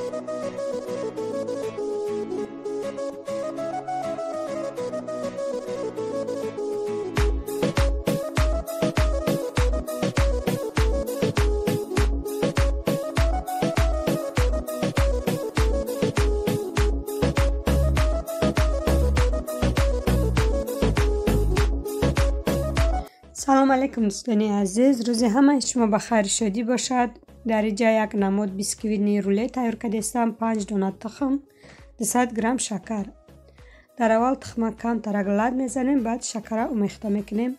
Салом алейкум дӯстони азиз, рӯзи ҳамаи шумо ба хайру шодӣ бошад. Дар инҷа як намуд бисквитни рулет тайёр кардастам. 5 дона тухм, 200 грамм шакар. Дар аввал тухма камтарак лат мезанем, баъд шакара омехта мекунем.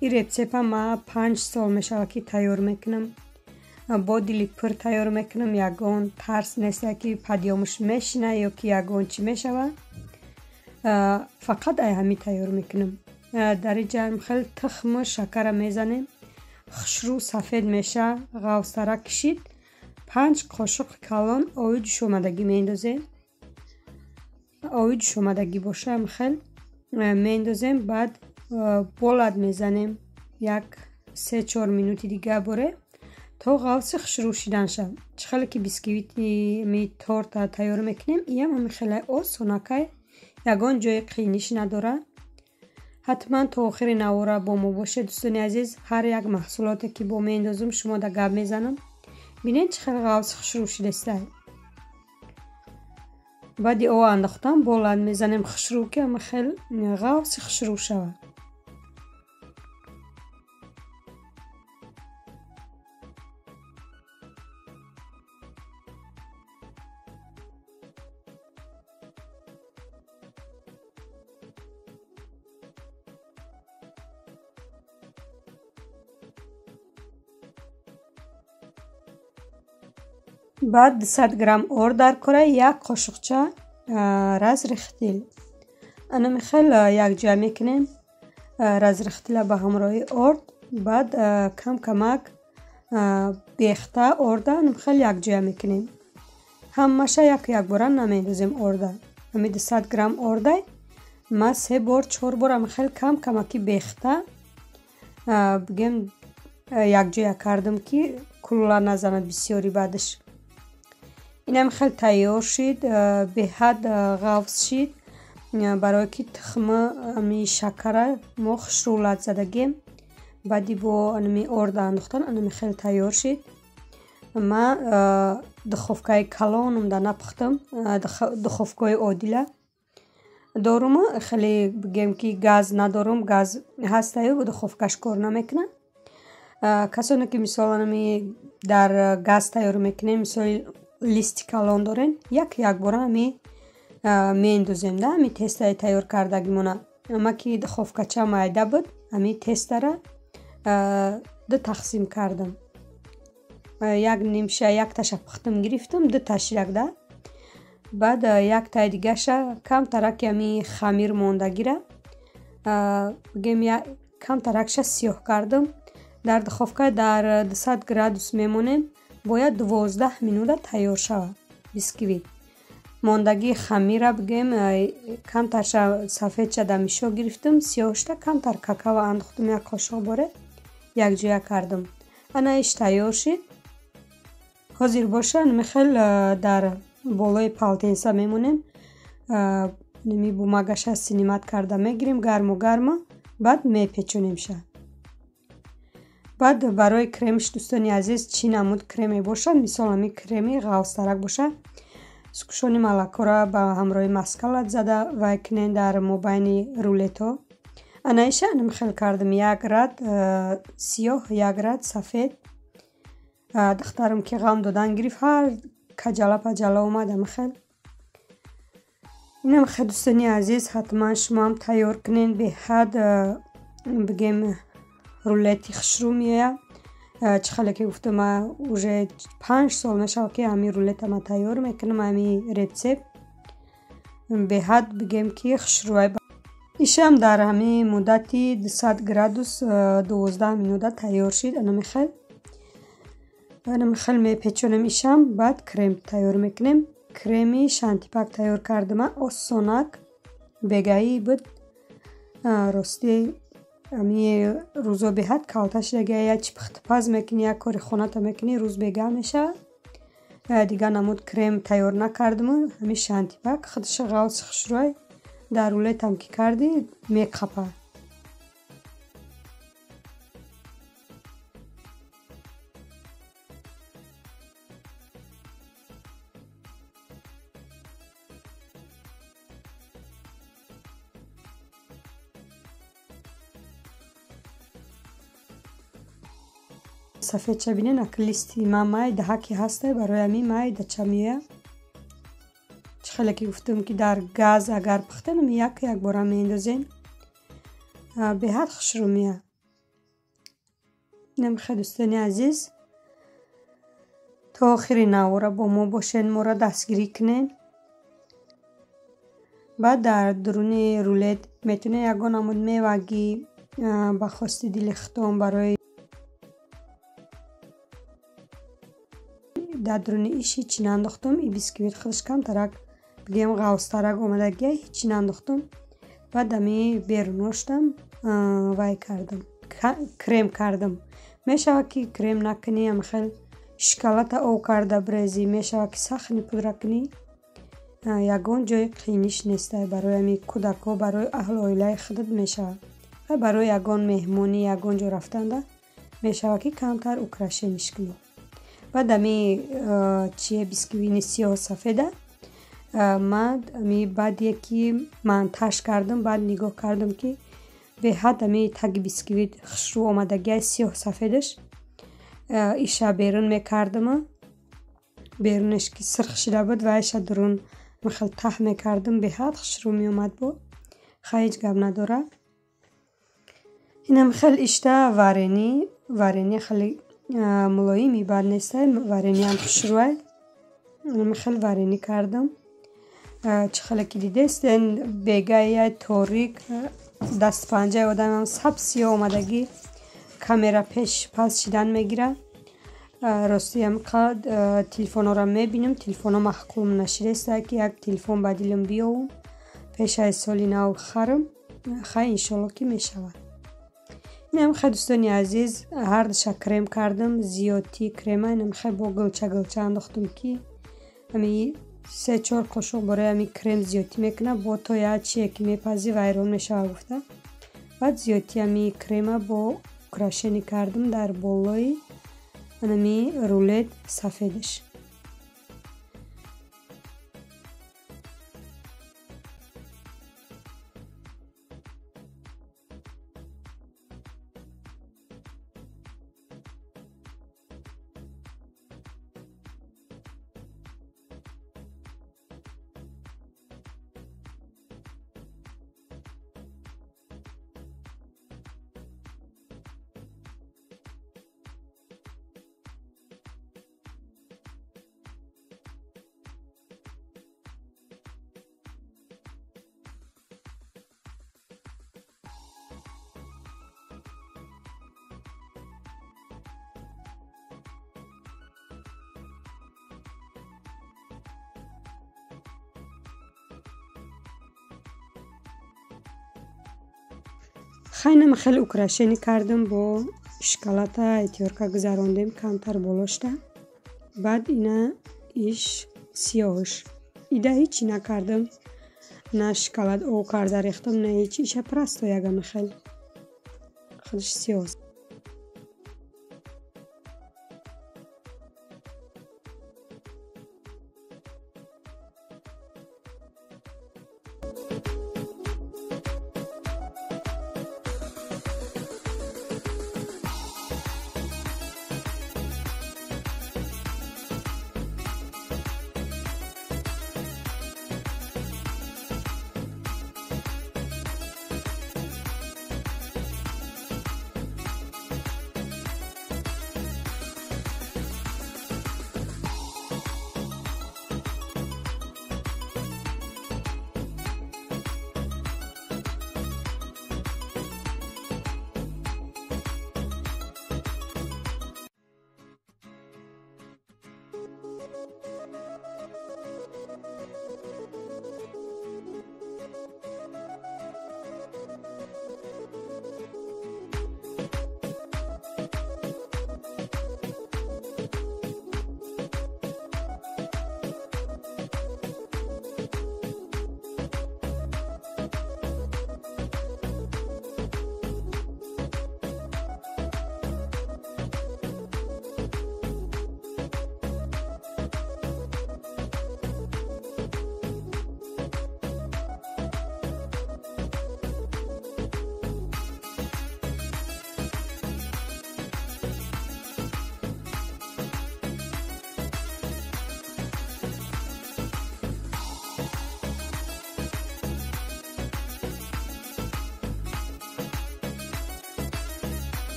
Ин рецепта ма 5 сол мешавад ки тайёр мекунам. Бо дили пур тайёр мекунам, ягон тарс нест ки падёмуш мешина ё ки ягон чӣ мешавад. Фақат ай ҳамин тайёр мекунам. Дар инҷа хеле тухму шакара мезанем, хушрӯ сафед меша, ғафзтарак кишид. 5 қошуқ калон ови ҷӯшомадагӣ меандозем. Ови ҷӯшомадагӣ боша хел меандозем, баъд болат мезанем як 3-4 минути дига боре то ғафси хушрӯ шидан шавад. Чӣ хеле ки бисквити ми торта тайёр мекунем, иам ҳамин хеле осонакай, ягон ҷои қииниш надорад. Ҳатман то охири навора бо мо бошед дӯстони азиз. Ҳар як маҳсулоте ки бо меандозам шумо да гап мезанам. Бинед чӣ хеле ғафси хушрӯ шидастай. Баъди ов андохтан болат мезанем хушрӯ ки ҳама хел ғафси хушрӯ шавад. Баъд 200 грамм орд дар кора, як қошуқча разрыхлитель. Анами хел якҷоя мекунем разрыхлителя ба ҳамроҳи орд. Баъд кам камак бехта орда анами хел якҷоя мекунем. Ҳамаша як якбора намендозем орда. Ами 200 грамм ордай ма 3 бор 4 бор ами хел кам камаки бехта бигем якҷоя кардам ки кулула назанад бисёри баъдаш. Инам хел тайёр шид, беҳад ғафз шид, барое ки тухма ами шакара мо хушрӯ лат задагем. Баъди бо анами орда андохтан анами хел тайёр шид. Ма духовкаи калонам да напухтам, духовкаи одила дорум, хеле бигем ки газ надорум, газ ҳастаю духовкаш кор намекунад. Касоне ки мисол анами дар газ тайёр мекунем, мисоли листи калон дорем, як якбора ами меандозем да ами тестаи тайёр кардагимона. Ама ки духовкача майда буд, ами тестара ду тақсим кардам. Як нимша якташа пухтам гирифтам, ду таширак да. Баъд яктаи дигаша камтараки ами хамир мондагира бигем камтаракша сиёҳ кардам. Дар духовка дар 200 градус мемонем, бояд 12 минута тайёр шавад бисквит. Мондагии хамира бигем камтарша сафедша да мишо гирифтам, сиёҳшта камтар какао андохтам, як қошуқ боре якҷоя кардам. Ана иш тайёр шид. Ҳозир боша михел дар болои полотенца мемонем, ними бумагаша синимат карда мегирем гарму гарма, баъд мепечонемша. Баъд барои кремш дӯстони азиз чӣ намуд креме бошад, мисол ҳамин креми ғафзтарак бошад, сукушони малакора ба ҳамроҳи маскалат зада вай кунем дар мобайни рулетҳо. Ана иша анам хел кардам, як рад сиёҳ, як рад сафед. Духтарам ки ғам додан гирифт, ҳар каҷала паҷала омад ама хел. Инам хел дӯстони азиз, ҳатман шумоам тайёр кунед, беҳад бигем рулети хушрӯ меояд. Чӣ хеле ки гуфтам, ма уже 5 сол мешавад ки ҳамин рулета ма тайёр мекунам, ҳамин рецепт беҳад бигем ки хушрӯай. Ишам дар ҳамин муддати 200 градус 12 минута тайёр шид. Анами хел мепечонем ишам, баъд крем тайёр мекунем. Креми шантипак тайёр кардама, осонак бегаӣ буд. Рости ами рӯзо беҳад калта шидаги, як чи пухтупаз мекунӣ, як кори хоната мекунӣ, рӯз бегаҳ мешавад. Дигар намуд крем тайёр накардиму ҳамин шантипак худша ғавси хушрӯй дар рулетам ки кардӣ меқапад. Сафедча бинен, ак листи ма майдаҳа ки ҳастай, барои ҳамин майдача меояд. Чӣ хеле ки гуфтам, ки дар газ агар пухтен, як якбора меандозем, беҳад хушрӯ меояд. Инам хел, дӯстони азиз, то охири навора бо мо бошед, моро дастгирӣ кунед. Баъд дар дуруни рулет метавонед ягон намуд мевагӣ ба хости дили худтон барои дар дуруни иш ҳичи наандохтум. И бисквит худаш камтарак бигем ғавзтарак омадагия, ҳичи наандохтум. Баъд ами беруноштам вай кардам, крем кардам. Мешавад ки крем накунӣ, ами хел шоколада об карда бирезӣ, мешавад ки сахни пудра кунӣ. Ягон ҷои қииниш нестай барои ами кӯдакҳо, барои аҳлу оилаи худат мешавад. Барои ягон меҳмонӣ, ягон ҷо рафтанда мешавад ки камтар украшениш кунӣ. Баъд ами чие бисквини сиёҳу сафеда ман ами баъде ки монтаж кардам, баъд нигоҳ кардам, ки беҳад ами таги бисквит хушрӯ омадагия, сиёҳу сафедаш. Иша берун мекардам, берунаш ки сирх шуда буд ва иша дурун хел таҳ мекардам, беҳад хушрӯ меомад. Бо хай ҳеҷ гап надорад. Инам хел ишта варенье хеле мулоими бад нестай, вареньеам хушрӯай. Инам хел варенье кардам. Чӣ хеле ки дидестен, бегая торик, дасту панҷаи одамам саб сиёҳ омадагӣ, камера пеш пас шидан мегирад. Рости ҳамқад телефонҳоро мебинам, телефонҳо маъқулм нашидестай, ки як телефон ба дилам биёвам, пеш аз соли нав харам. Хай, иншолло ки мешавад. Инам хел, дӯстони азиз, ҳардуша крем кардам, зиёдтӣ крема инам хел бо гулча гулча андохтам, ки ами 3-4 қошуқ барои ами крем зиёдтӣ мекунад, бо то як чие ки мепазӣ вайрон мешавад гуфта. Баъд зиёдтӣ ами крема бо украшение кардам дар болои анами рулет сафедаш. Хайнам хеле украшение кардам, бо шоколада тёрка гузарондем камтар болошта. Баъд ина иш сиёҳш. Ида ҳичи накардам, на шоколад об карда рехтам, на ҳичи, иша просто ягона хел худаш сиёҳ.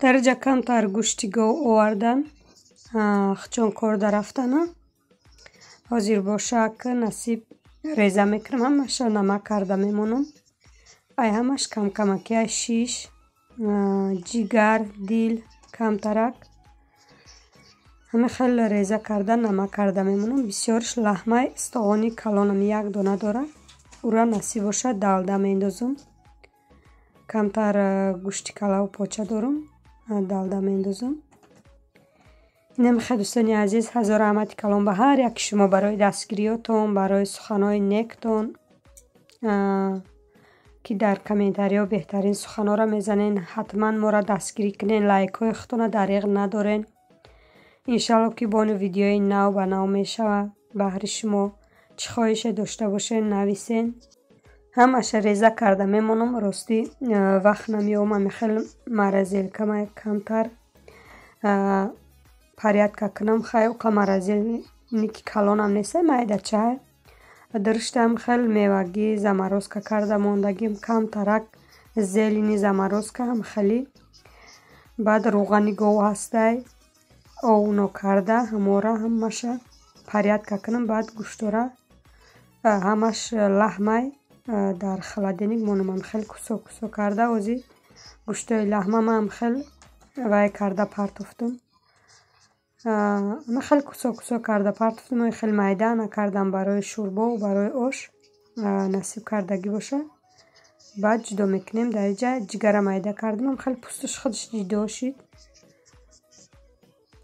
Дар инҷа камтар гӯшти гов овардан, хчон корда рафтана. Ҳозир боша ки насиб реза мекунам, ҳамаша намак карда мемонам. Ай ҳамаш камкамаки ай шиш, ҷигар, дил камтарак. Ҳама хел реза карда намак карда мемонам. Бисёрш лаҳмаи истиғони калонам як дона дора. Ура насиб боша далда мендозам. Камтар гӯшти калаву поча дорам, далда мендозам. Инам хел дӯстони азиз, ҳазор раҳмати калон ба ҳар яки шумо барои дастгириётон, барои суханҳои нектон, ки дар комментариҳо беҳтарин суханҳоро мезанен. Ҳатман моро дастгирӣ кунен, лайкҳои худтонро дариғ надорен. Иншалло ки бону видеои нав ба нав мешава баҳри шумо. Чӣ хоҳише дошта бошен, нависен. Ҳамаша реза карда мемонам. Ростӣ вақт намеёбам, ами хел морозилкама камтар порядка кунам. Хай уқа морозилники калонам нестай, майдачаҳай. Дуруштам хел мевагӣ заморозка карда мондагим, камтарак зелени заморозка ҳам хелӣ. Баъд рӯғани гов ҳастай, овно карда ҳамора ҳамаша порядка кунам. Баъд гӯштора ҳамаш лаҳмай дар холодильник монам, ам хел кусо кусо карда. Ози гӯштои лаҳмама ам хел вай карда партофтум. Ама хел кусо кусо карда партофтум, ой хел майда накардам барои шӯрбову барои ош насиб кардагӣ боша. Баъд ҷудо мекунем. Дар инҷа ҷигара майда кардам, ам хел пӯсташ худаш ҷудо шид.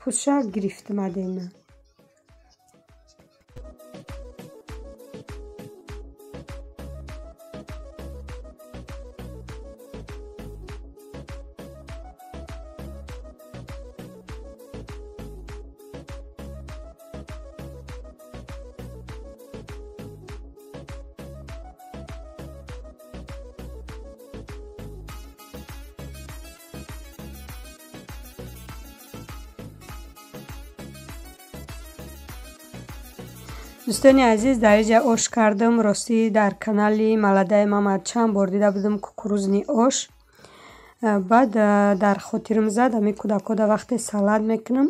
Пӯстша гирифтам адена. Дӯстони азиз, дар инҷа ош кардам. Ростӣ дар канали Маладаи Мама чанд бор дида будам кукурузни ош. Баъд дар хотирам зад, ҳами кӯдакҳода вақте салат мекунам,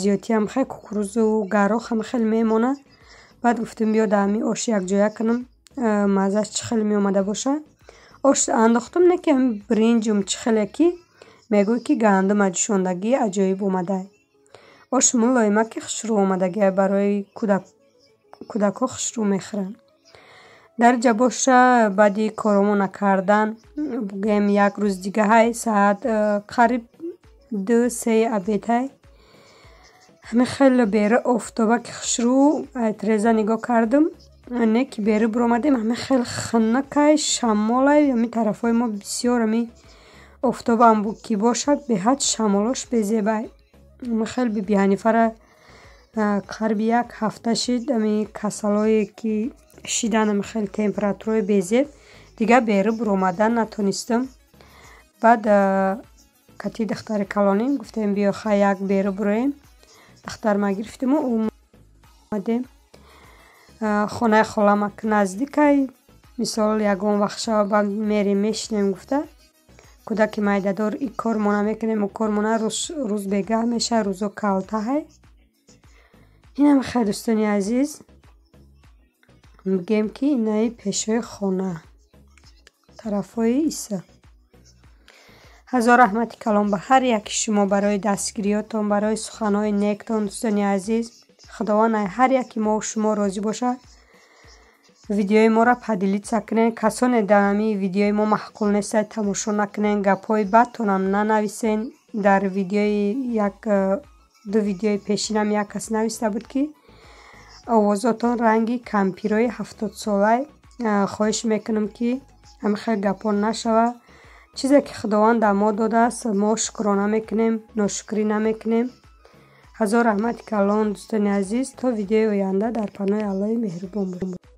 зиёдтиам хел кукурузу гарох ҳам хел мемонад. Баъд гуфтам биё дар ҳами ош якҷоя кунам, маззаш чӣ хел меомада боша. Ош андохтам, не ки ҳами биринҷум чӣ хеле ки мегӯй ки гандума ҷӯшондагӣ аҷоиб омада. Ош мулоима ки хушрӯ омадагӣ, барои кӯдакҳо хушрӯ мехӯранд. Дар инҷа боша баъди коромона кардан бугӯем як рӯз дига ҳай, саат қариб 2-3 обед ҳай. Ҳами хеле бери офтоба ки хушрӯ треза нигоҳ кардам, не ки бери биромадем, ҳами хел хунукай, шамолай. Ҳами тарафҳои мо бисёр ҳами офтобам ки бошад, беҳад шамолош безебай. Ҳами хел Биби Ҳанифара қариби як ҳафта шид, ами касалое ки шидан, ами хел температураи безеб, дигар бери биромадан натонистам. Баъд кати духтари калоним гуфтем биё хай як бери бироем. Духтарма гирифтиму омадем. Хонаи холама ки наздикай, мисол ягон вақт шава баъд мерем мешинем гуфта. Кӯдаки майдадор и кормона мекунем, ӯ кормона рӯз бегаҳ мешава, рӯзо калтаҳай. Инам хел дӯстони азиз, мегӯем ки инаи пешои хона тарафҳои Иса. Ҳазор раҳмати калон ба ҳар яки шумо барои дастгириётон, барои суханҳои нектон. Дӯстони азиз, Худованд ҳар яки мо шумо розӣ бошад. Видеои моро поделиться кунед. Касоне дар ҳамин видеои мо маъқул нестад, тамошо накунед, гапҳои бадтонам нанависен. Дар видеои як ду видеои пешинам як кас нависта буд ки овозотон ранги кампирои 70-солай. Хоҳиш мекунам ки ҳамин хел гапҳо нашава. Чизе ки Худованд дар мо додааст, мо шукрона мекунем, ношукрӣ намекунем. Ҳазор раҳмати калон дӯстони азиз, то видеои оянда дар паноҳи Аллоҳи меҳрубон бошед.